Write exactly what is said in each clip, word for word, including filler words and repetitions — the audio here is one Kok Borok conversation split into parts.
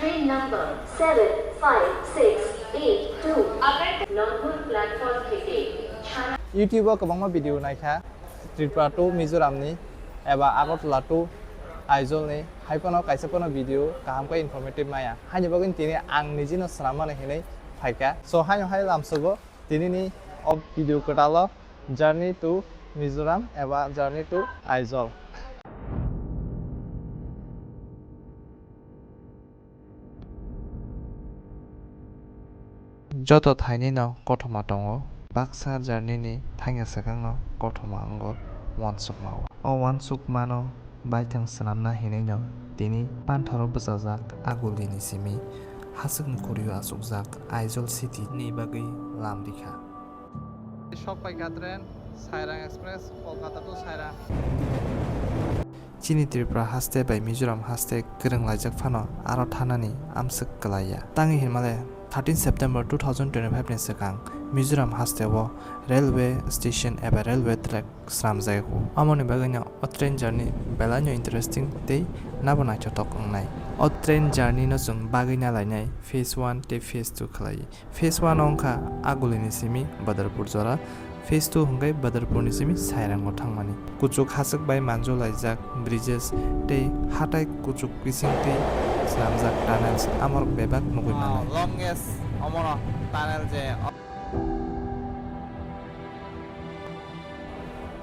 Train number seven five six eight two Nongkhor platform থেকে ছাড়া। YouTube o kwbangma video naikha Tripura to Mizoram ni eba Agartala to Aizawl ni, hai phano kaisa phano video kaham khe informative maya, haini bagwi tini ang nijino swnam mani hinwi phaikha. So haino hai lamsogo tinini o video kwtalo, Journey to Mizoram eba Journey to Aizawl. Joto thaini no kothoma tongo, baksa journey ni thangya swkang no kothoma wngo uansukma o. O uansukma no baithang swnamna hinwi no tini panthoro bwchajak aguli ni simi haswk ni kurio achukjak Aizawl city ni bagwi lam rikha. Sok paikha train, Sairang Express, Kolkata to Sairang. Chini Tripura haste bai Mizoram haste kwrwng laijak phano aro thanani amswk kwlaiya. Tangwi hinmale thirteen September two thousand twenty-five ni swkang Mizoram haste o railway station eba railway track swnamjak o. Amoni bagwino o train journey belaino interesting tei nabo naithothok wngnai. O train journey no chwng bagwi nalainai phase one tei phase two khlaiwi. Phase one wngkha agulini simi Badarpur jora, phase two hwnkhe Badarpurni simi Sairango thangmani. Kuchuk haswk bai manjolaijak bridges tei hatai kuchuk bisingtwi swnamjak tunnels amorok bebak nugwi mano. Longest omono tunnel je.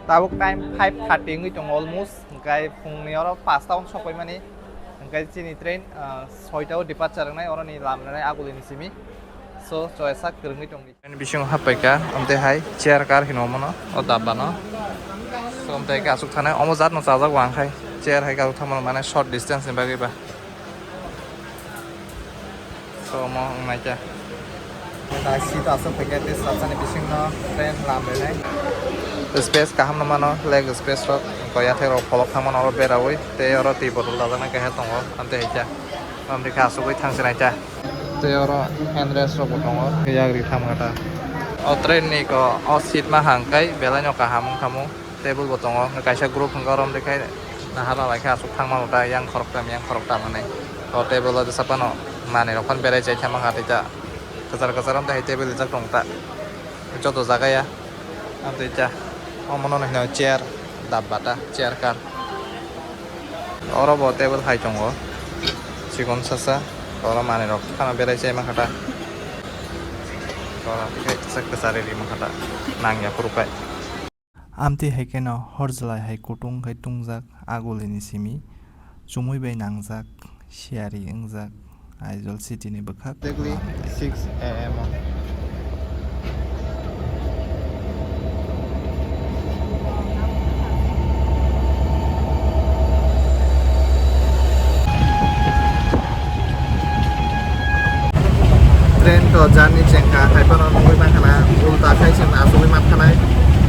Tabuk time five thirty wngwi tongo almost, hwnkhe phungni oro paanch ta wng sokpaimani, hwnkhe chini train, ah, soi ta o departure wngnai, oroni lam rinai agulini simi. So, choya sak kwrwngwi tongdi. Train bisingo happaikha, amtwi hai chair car hino omono, o dabba no. So, amtwi hai khe aswk thanai, omo jat no chajak wang khai, chair hai khe aswk thangmano mane short distance ni bagwi ba. So, omo wng nai khe. Da seat aswk phaikha, tei sachani bisingno train lam rinai. Space kaham no mano, leg space rok, ko yathek rok pholok thangmano oro beraui, tei oro twi bottle dajaknai kaisa tongo, amtwi hai khe. Amtwi khe asugwi thangsinai ta. Tei oro hand rest rok bo tongo, yagri thangma ta. O train ni ko, o seat ma hang kai, belai no kaham wng khamu, table bo tongo, kaisa group hwnkhe oro amtwi khe nahar nalai khe asuk thangma ta, yang khoroktham, yang khoroktham hinwi. O table o jesa phano manwi rok phano berai chai thangma kha tei ta. Kwchar kwchar amtwi hai table rijak tongo ta. Joto jaga ya. Amtwi ta. Omono hino chair, dabba ta, chair car. Oro bo table hai tongo. Chikon sasa. Oro manwi rok phano berai chai mankha ta. Oro khe kwchak kwchari ri mankha ta. Nangya phuru pai. Amtwi hai kheno hor jlai hai kutung khai tungjak agulini simi, chumui bai nangjak, siyari wngjak Aizawl city ni bwkhak. Exactly six a m o. Train to journey chengkha, hai phano nugwi mankha na, ulta khai se asugwi mankha nai.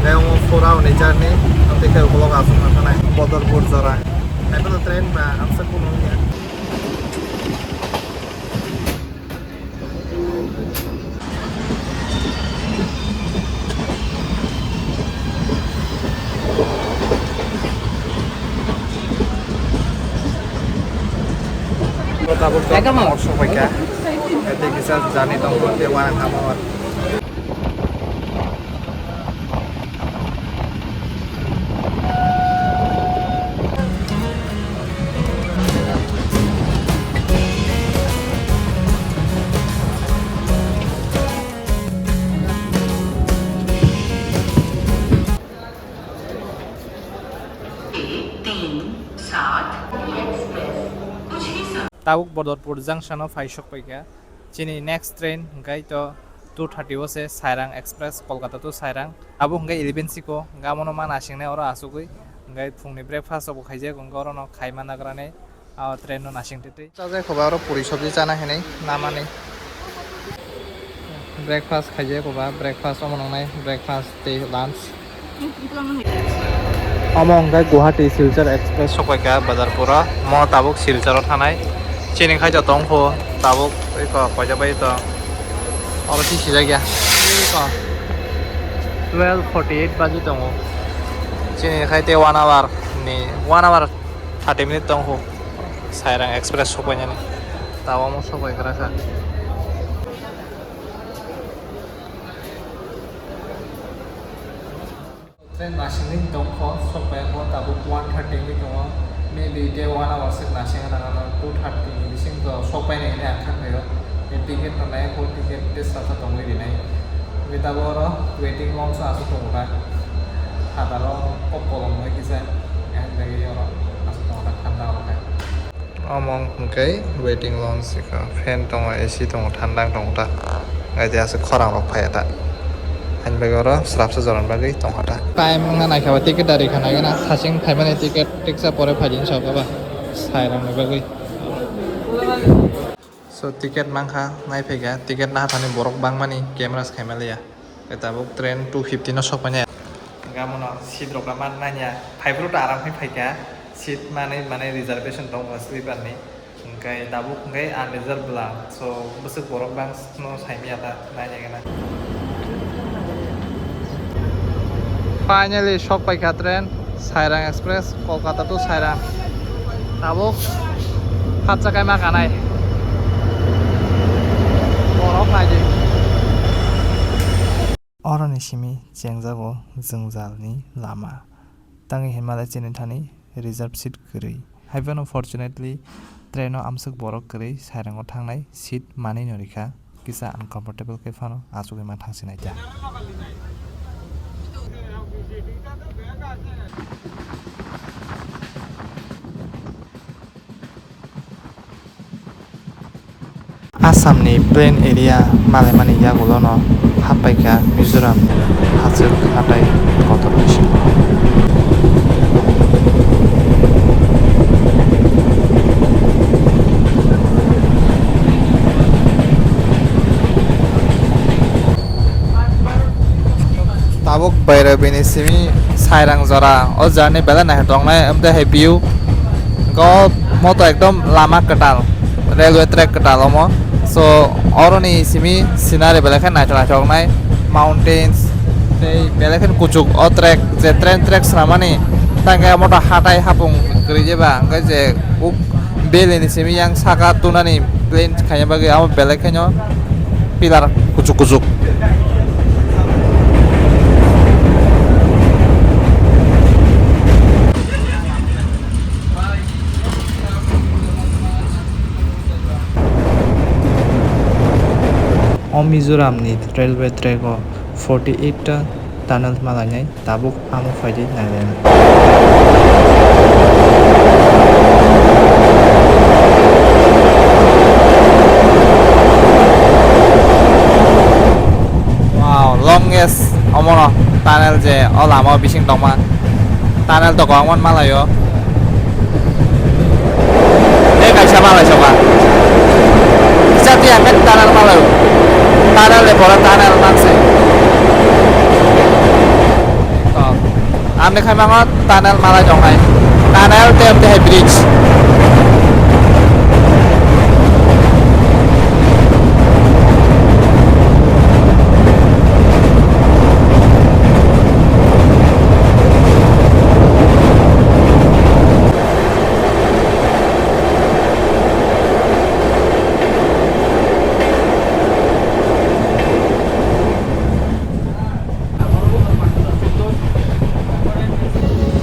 Tei omo four hour ni journey, amtwi khe ukulok aswk mankha nai, Bodorpur jora. Hai phano train ba amsa kuno ya. Tabuk tabuk mok sokpaikha. Tei kisa jani tongkha tei uanang tamo. Tabuk Bodorpur junction o phai sokpaikha. Chini next train hwnkhe to two thirty o se Sairang Express, Kolkata to Sairang. Abo hwnkhe eleven siko, hwnkhe amono ma nasingnai oro asugwi. Hwnkhe phungni breakfast rokbo khaijak, hwnkhe orono khaima nagrani, o train no nasing twi twi. Chajak khoba oro puri sobji chana hinwi namani. Breakfast khaijak khoba, breakfast omo nongnai, breakfast tei lunch. Omo hwnkhe Guwahati Silchar Express sokpaikha Badarpur o. Mo tabuk Silchar o thanai. Chini khai to tongkho tabuk eko koita bai to. Oro si sijak ya. Eko twelve forty eight baji tongo. Chini khai tei one hour ni, one hour thirty minute tongkho Sairang Express sokpainani. Tabuk omo sok bai kwrwkha. Train nasingwi tongkho, sok bai kho, tabuk one thirty wngwi tongo. Maybe tei one hour se nasing rwna, two thirty ni bising to sok bai nai hinwi ang kha khaio. Tei ticket rwnai kho, ticket tei sasa tongwi rinai. Hwnkhe tabuk oro waiting lounge o aswk tongo ta. Hadaro kok kolom bai kisa, ang bagwi oro aswk tongo ta, thanda oro khe. Omo hwnkhe waiting lounge, fan tongo, A C tongo, thanda wng tongo ta. Ai de aswk khorang rok phaiya ta. Ani bagwi oro swrapsa jorani bagwi tongkha ta. Time wngna naikha ba ticket dari kha naigwna, hasing phaimani ticket tiksa pore phaidi hinwi sakha ba sairokni bagwi. So ticket mankha, naiphaikha, ticket nahathani borok bangmani cameras khaimaliya. Tabuk train two fifty no sokmani. Hwnkhe amono seat rok man nanya. Phaiphuru ta aram khe phaikha. Seat manwi, manwi reservation tongo sleeper ni. Hwnkhe tabuk hwnkhe unreserved bwla. So bwswk borok bang no saimanya ta nanya gana. Finally sok paikha train. Sairang Express, Kolkata to Sairang. Tabuk khatsa kaima kanai. Borok naidi. Oroni simi chengjago jwngjalni lama. Tangwi hinmale chini thani reserve seat kwrwi. Haiphano fortunately train o amswk borok kwrwi Sairango thangnai seat manwi no rikha. Kisa uncomfortable khe phano achugwi ma thangsinai ta. Assamni plain area malaimani yagulono happaikha Mizoram hachwk hatai kotor bisingo. Tabuk Bairaw bini simi Sairang jora, o jora ni belai naithok tongnai, omo tei hai view. Go moto ekdom lama kwtal, railway track kwtal omo. So, oroni simi scenery belai khe naithok naithok wngnai, mountains, tei belai khe kuchuk o track, je train track swnamani, tei hwnkhe moto hatai hapung kwrwi jeba, hwnkhe je uk Beleni simi yang saka tunani plain khaina bagwi amo belai khaino pillar kuchuk kuchuk. O Mizoramni railway track o forty eight ta tunnel malainai. Tabuk amo phaidi nailai. Wow, longest omono tunnel je o lama o bising tongma. Tunnel to kwbangma malaio. Tei kaisa malai soka. Kisa tiya hwnkhe tunnel malaio. Tunnel ni pore tunnel manse. To. Amni khaima o tunnel malai tongnai. Tunnel tei amtwi hai bridge.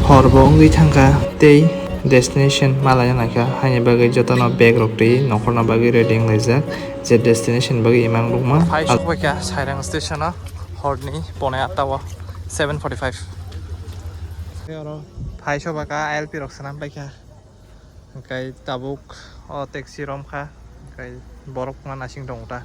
Hor bo wngwi thangkha tei destination malaina naikha, haini bagwi jotono bag rok twi nokhorna bagwi ready wnglaijak, je destination bagwi imang rwkma. Phai sokbaikha Sairang station o horni pone atta o, seven forty five. Phai sobaka I L P rok swnam baikha. Hwnkhe tabuk o taxi romkha, hwnkhe borok ma nasing tongo ta.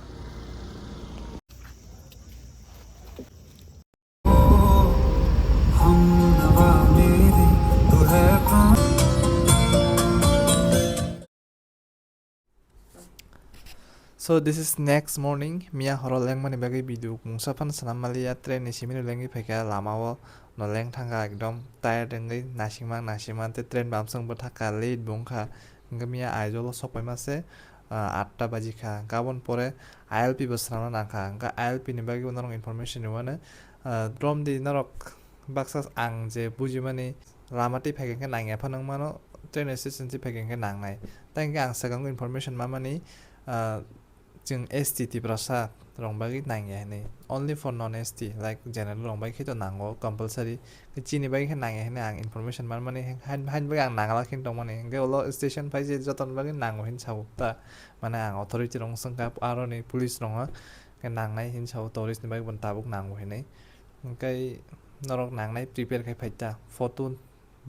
So this is next morning, miya horo lengmani bagwi video mungsa phano swnam maliya, train ni simi no lengwi phaikha lama o, no leng thangkha ekdom tired wngwi nasingma nasingma, tei train bamswk bwthakha, late bo wngkha, hwnkhe miya Aizawl o sokpaima se, ah, atta baji kha, hwnkhe aboni pore I L P bo swnamna nangkha, hwnkhe I L P ni bagwi bo norok information rwmani, ah, romdi norok baksa ang je bujimani lama twi phaikha hwnkhe nangya phano wngmano, train station twi phaikha hwnkhe nangnai. Tei hwnkhe ang swkango information mamani, ah, chwng S T Tiprasa rok bagwi nangya hinwi, only for non S T, like general rok bai khe to nango compulsory. Chini bai khe nangya hinwi ang information manmani, hain, hain bagwi ang nangala khe tongmani. Hwnkhe ulo station phai je joto ni bagwi nango hin sao ta, mane ang authority rok swngkha, aro ni police rok khe nangnai hin sao, tourist ni bagwi bo tabuk nango hinwi. Hwnkhe norok nangnai prepare khai phai ta, photo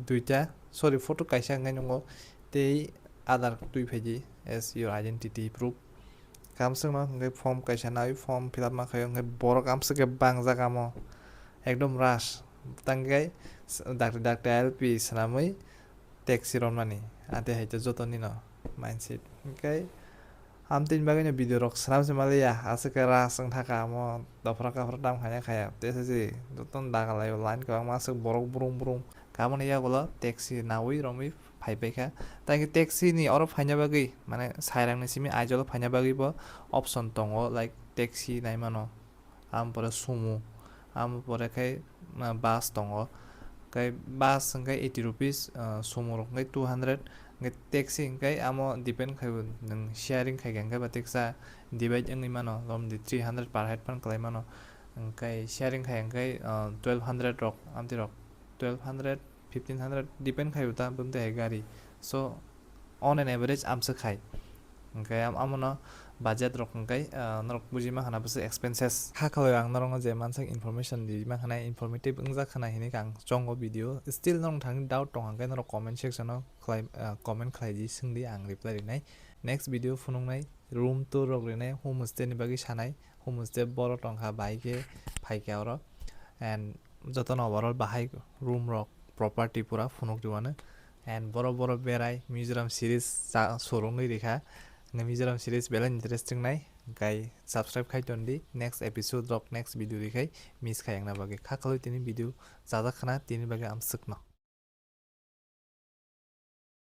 duita, sorry, photo kaisa hwnkhe nungo, tei Aadhaar twi phaidi as your identity proof. Kamswkno hwnkhe form kaisa nawi, form fill up ma khaio, hwnkhe borok amswk khe bangjak amo, ekdom rush. Tangkhe s-, dakti dakti I L P swnamwi taxi romnani, ate hai to jotonino mindset. Hwnkhe amtwini bagwino video rok swnam se maliya, aswk khe rush wng thaka amo, dophra kaphra tam khanya khaya, tei se jotono daga laio line kwbangma, aswk borok brum brum. Aboni yagulo taxi nawi romwi phai paikha. Tei khe taxi ni oro phaina bagwi, mane, Sairang ni simi Aizawl o phaina bagwi bo option tongo, like, taxi nai mano, amo pore sumo, amo pore khai, ah, bus tongo. Khai bus hwnkhe eighty rupees, ah, sumo rok hwnkhe two hundred, hwnkhe taxi hwnkhe amo depend khai bo, nwng sharing khai khe hwnkhe ba teksa divide wngwi mano, romdi three hundred per head phan kwlai mano. Hwnkhe sharing khai hwnkhe, ah, twelve hundred rok, amtwi rok twelve hundred, fifteen hundred depend khai bo ta bumtwi hai gari. So on an average amswk khai. Hwnkhe am-, amono budget rok hwnkhe, ah, norok buji ma khana bwswk expenses. Kha khwlai ang norokno je mansak information di ma khana, informative wngjak khana hinwi ang chongo video. Still norok thani doubt tong hwnkhe norok comment section o khlai, ah, comment khlai di, swng di, ang reply rinai. Next video phunuknai, room tour rok rinai, homestay ni bagwi sanai, homestay boro tongkha, bai khe phaikha oro. And jotono overall bahai room rok, property pura phunuk rwano. And boro boro berai Mizoram series sa-, sorongwi rikha. Hwnkhe Mizoram series belai interesting nai, hwnkhe subscribe khai tondi, next episode rok, next video rikhai miss khai wngna bagwi. Kha khwlai tini video chajak khna, tini bagwi amswkno.